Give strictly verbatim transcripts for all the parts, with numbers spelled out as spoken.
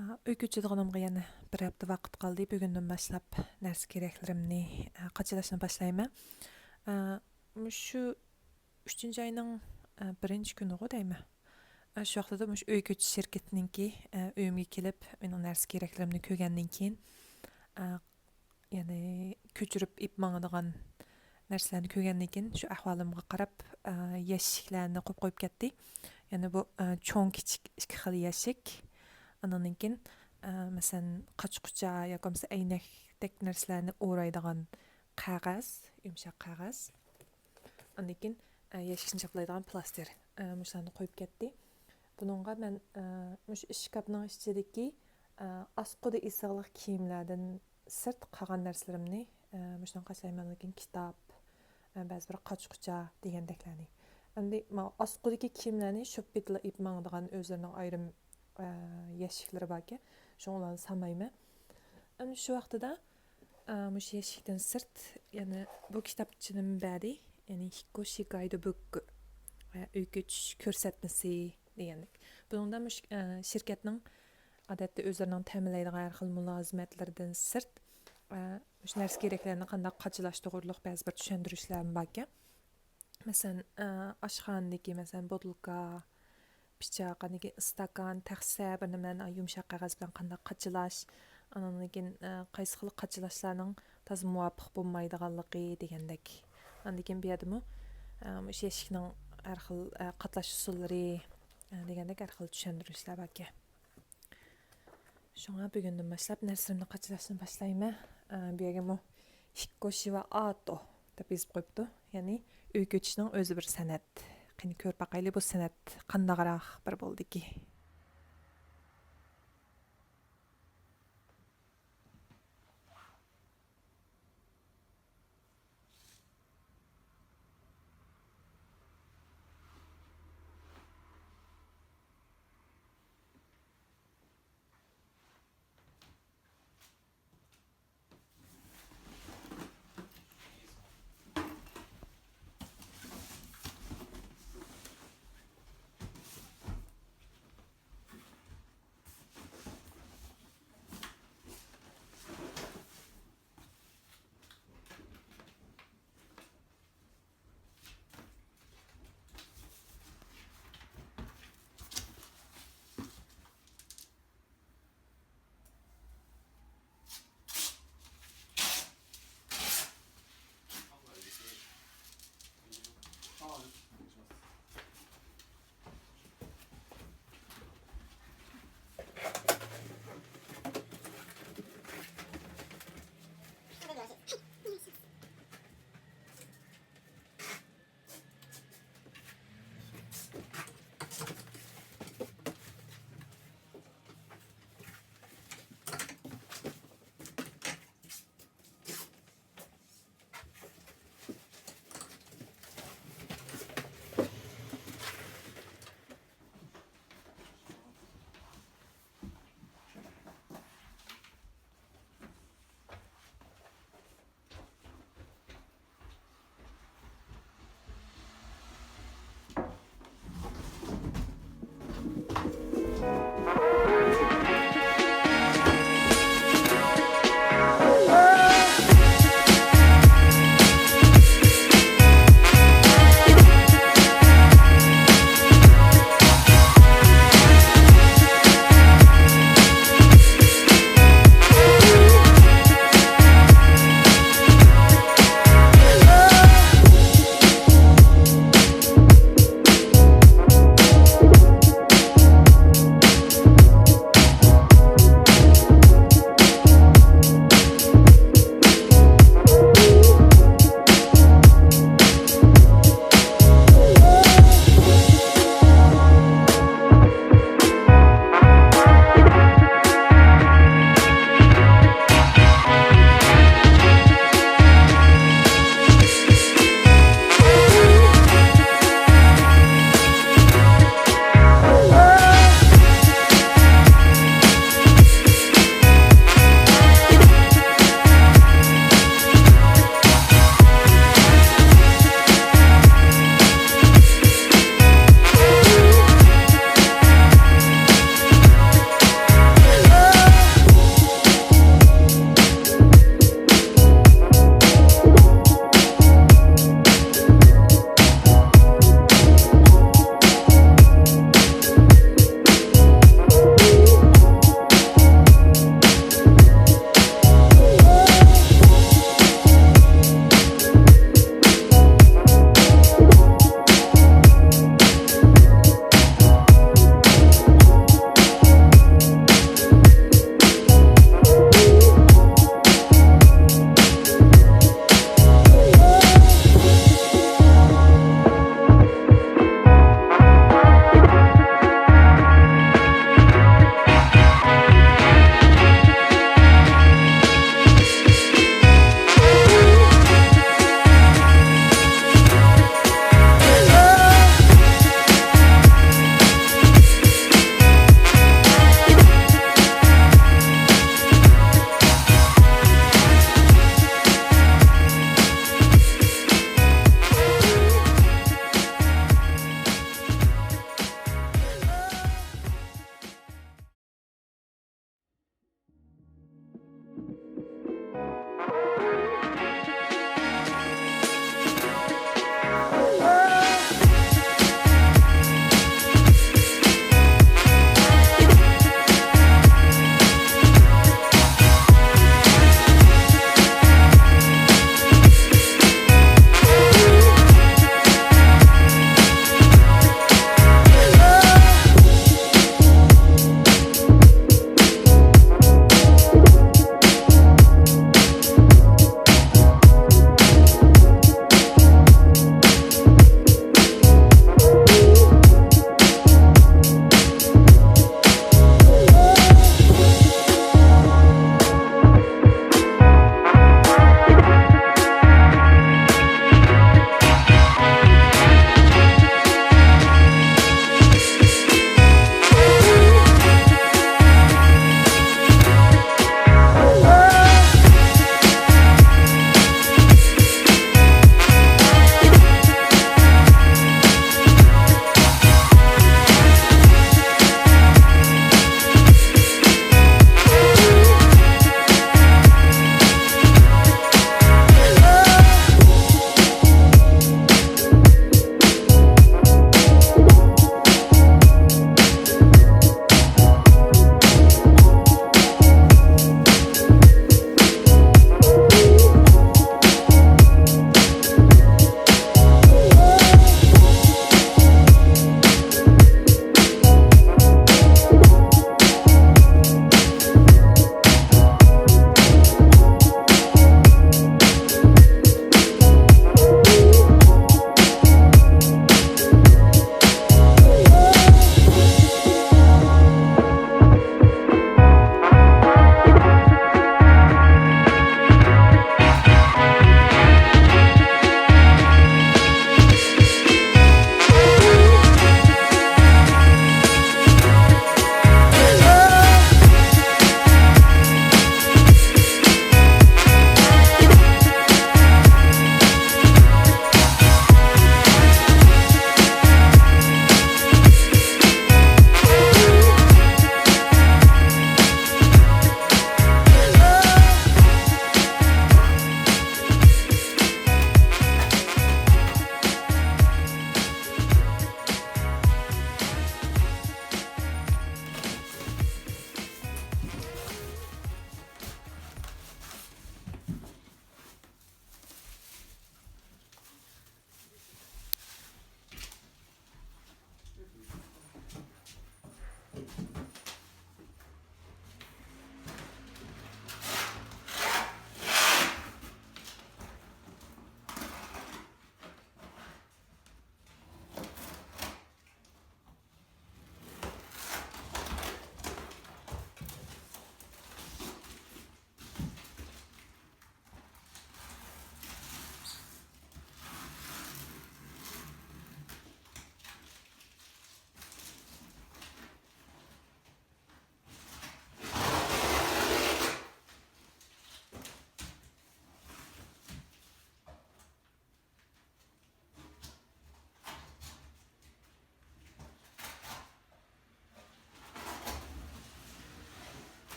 ئۆي كۆچىدىغىنىمغا يەنە بىر ھەپتە ۋاقىت قالدى. بۈگۈندىن باشلاپ نەرسە كېرەكلىرىمنى، ئە، قاچىلاشنى باشلايمەن. ئە، مۇشۇ ئۈچىنچى ئاينىڭ، ئە، بىرىنچى كۈنىغۇ دەيمەن. ئە، شۇ ۋاقتىدا مۇشۇ ئۆي كۆچۈش شىركىتىنىڭكى، ئە، ئۆيۈمگە كېلىپ، مېنىڭ نەرسە كېرەكلىرىمنى كۆرگەندىن كېيىن، ئە، يەنى كۆچۈرۈپ ئېلىپ ماڭىدىغان نەرسىلەرنى كۆرگەندىن كېيىن، شۇ ئەھۋالىمغا قاراپ، ئە، يەشىكلەرنى قويۇپ قويۇپ كەتتى. يەنى بۇ، ئە، چوڭ، كىچىك ئىككى خىل يەشىك. ئاندىن كېيىن، ئە، مەسىلەن، قاچا-قۇچا ياكى بولمىسا ئەينەكتەك نەرسىلەرنى ئورايدىغان قەغەز، يۇمشاق قەغەز. ئاندىن كېيىن، ئە، يەشىكنى جاپلايدىغان پلاستىر. ئە، مۇشۇلارنى قويۇپ كەتتى. بۇنىڭغا مەن، ئە، مۇشۇ ئىشكاپنىڭ ئىچىدىكى، ئە، ئاسقۇدا ئېسىقلىق كىيىملەردىن سىرت قالغان نەرسىلىرىمنى، ئە، مۇشۇنىڭغا قاچىلايمەن، لېكىن كىتاب، ئە، بەزى بىر قاچا-قۇچا دېگەندەكلەرنى. ئەمدى ماۋۇ ئاسقۇدىكى كىيىملەرنى شوپپىدىلا ئېلىپ ماڭىدىغان ئۆزلىرىنىڭ ئايرىم، ئە، يەشىكلىرى باركەن. شۇڭا ئۇلارنى سانايمەن. ئەمدى شۇ ۋاقتىدا، ئە، مۇشۇ يەشىكتىن سىرت، يەنە بۇ كىتابچىنىمۇ بەردى. يەنى ھىككوشى گايدبۇك، ئە، ئۆي كۆچۈش كۆرسەتمىسى دېگەندەك. بۇنىڭدا مۇشۇ، ئە، شىركەتنىڭ ئادەتتە ئۆزلىرىنىڭ تەمىنلەيدىغان ھەر خىل مۇلازىمەتلىرىدىن سىرت، ئە، مۇشۇ نەرسە كېرەكلەرنى قانداق قاچىلاش توغرۇلۇق بەزى بىر چۈشەندۈرۈشلەرمۇ باركەن. مەسىلەن، ئە، ئاشخانىدىكى، مەسىلەن، بوتۇلكا، پىچاق، ئاندىن كېيىن ئىستاكان، تەخسە، بىر نېمىلەرنى يۇمشاق قەغەز بىلەن قانداق قاچىلاش، ئاندىن كېيىن، ئە، قايسى خىل قاچىلاشلارنىڭ تازا مۇۋاپىق بولمايدىغانلىقى دېگەندەك. ئاندىن كېيىن بۇ يەردىمۇ، ئە، مۇشۇ يەشىكنىڭ ھەر خىل، ئە، قاتلاش ئۇسۇللىرى، ئە، دېگەندەك ھەر خىل چۈشەندۈرۈشلەر باركەن. شۇڭا بۈگۈندىن باشلاپ نەرسىلىرىمنى قاچىلاشنى باشلايمەن. ئە، بۇ يەرگىمۇ ھىككوشىۋا ئاتو دەپ يېزىپ قويۇپتۇ. يەنى ئۆي كۆچۈشنىڭ ئۆزى بىر سەنئەت. قېنى كۆرۈپ باقايلى، بۇ سەنئەت قانداقراق بىر بولىدىكى.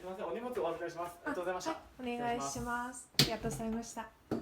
すいません、お荷物お預かりします。ありがとうございました。はい、お願いします。ありがとうございました。